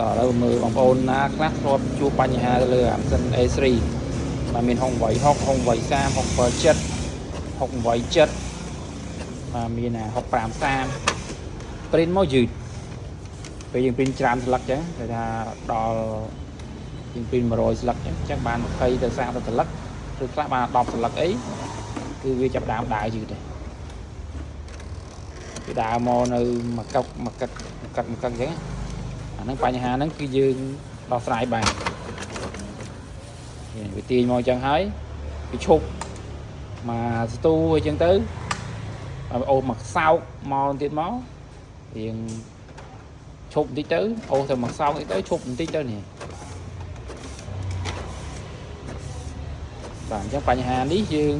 តោះឥឡូវមើលបងប្អូនណាខ្លះធ្លាប់ជួបបញ្ហាទៅលើអាម៉ាស៊ីន A3 បាទមាន686 683 677 687បាទមានអា6530 print មកយឺតពេលយើង print ច្រើនស្លឹកចឹងគេថាដល់យើង print 100ស្លឹកចឹងចឹងបាន20ទៅ30ស្លឹកឬខ្លះបាន10ស្លឹកអីគឺវាចាប់ដើមដើរយឺតដែរវាដើរមកនៅមួយកុកមួយកឹកមួយកឹកមួយកឹកចឹងអាហ្នឹងបញ្ហាហ្នឹងគឺយើងដោះស្រាយបានវាទាញមកចឹងហើយវាឈប់មកស្ទូអីចឹងទៅហើយអូសមកសោកមកទៀតមករៀងឈប់បន្តិចទៅអូសទៅមកសោកតិចទៅឈប់បន្តិចទៅនេះបាទអញ្ចឹងបញ្ហានេះយើង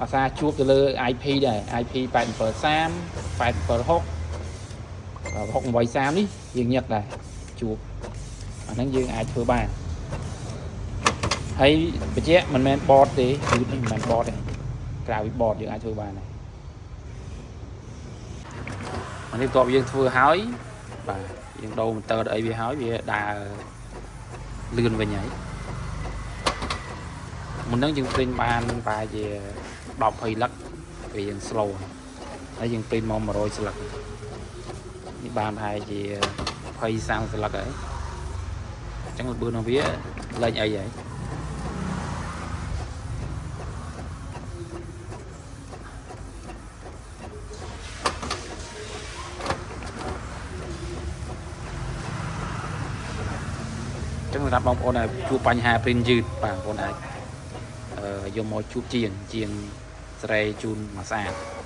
អាសាជួបទៅលើ IP ដែរ IP 8730 876 6830នេះយើងញឹកដែរជួបអាហ្នឹងយើងអាចធ្វើបានហើយបញ្ជាក់មិនមែន board ទេគឺនេះមិនមែន board ទេក្រៅពី board យើងអាចធ្វើបានដែរអានេះបន្ទាប់យើងធ្វើហើយបាទយើងដូរ motor ដល់អីវាហើយវាដើរលឿនវិញហើយមុនហ្នឹងយើង print បានប្រហែលជា10 20លឹកពេលយើង slow ហើយយើង print មក100ស្លឹកនេះបានប្រហែលជា20 30ស្លឹកហើយអញ្ចឹងល្បឿនរបស់វាលែងអីហើយអញ្ចឹងសម្រាប់បងប្អូនដែលជួបបញ្ហា print យឺតបាទបងប្អូនអាចអឺយកមកជួបជាងជាងស្រែជូនមកស្អាត។